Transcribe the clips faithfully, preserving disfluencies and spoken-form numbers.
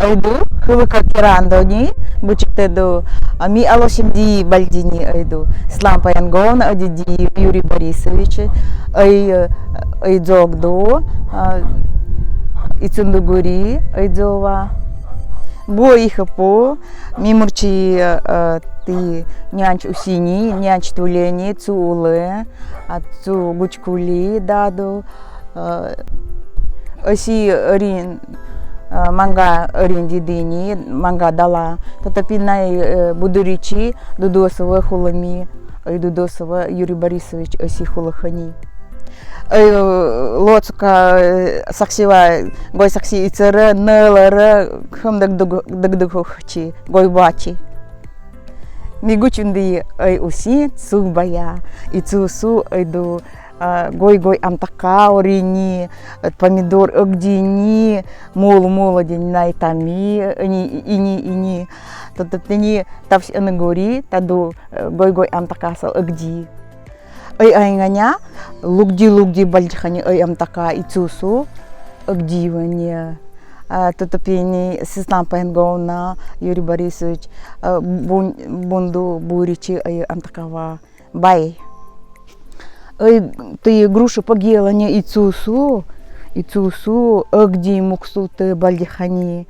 Ойду, хылыка керандони, бучиктеду, а, ми алошим ди бальдини ойду. Светлана Паянговна, ойду ди Юрий Борисович, ой, э, ой дзогду, а, ицунду гури, ой дзова. Бу ихапу, ми мурчи, э, э, ти нянч усини, нянч тулени, цу улэ, а цу гучкули даду, э, оси рин, э, манга рин дидини, манга дала. Тото пинай, э, будуричи, Дудосова хулами, ой, Дудосова Юрий Борисович, оси хулахани. Ой, лоцка, э, саксива, гой сакси ицера, нэлэра, хам дагдаг, дагдагхочи, гой бачи. Ми гучунди ой усин цу бая, ицусу ойду, а, гой-гой амтака орини, э, помидор эгдини, мол-мол одиннай тами, ини, ини, ини. Тото тани тавш аны гори, таду, э, гой-гой амтакасал эгди. Ой, айганя, лугди-лугди бальдихани ой амтака ицусу, эгди вани. А, тото пини Светлана Паянговна, Юрий Борисович, а, бун-, бунду буричи ой амтакава бай. Ой, ти груша погелани ицусу, ицусу, эгди муксу ти бальдихани.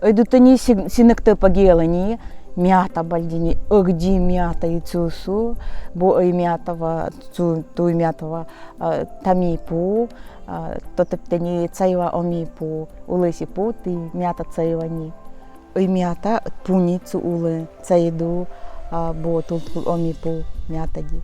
Ойду тани си-, синэгтэ погелани, мята бальдини, эгди мята ицусу, бо ой мятава, цу, туй мятава, а, тами пу, а, тото тани цайва оми пу, улэси пу, ти мята цайвани. Ой мята пуни цу улэ, цайду, а, бо тултул оми пу мятади.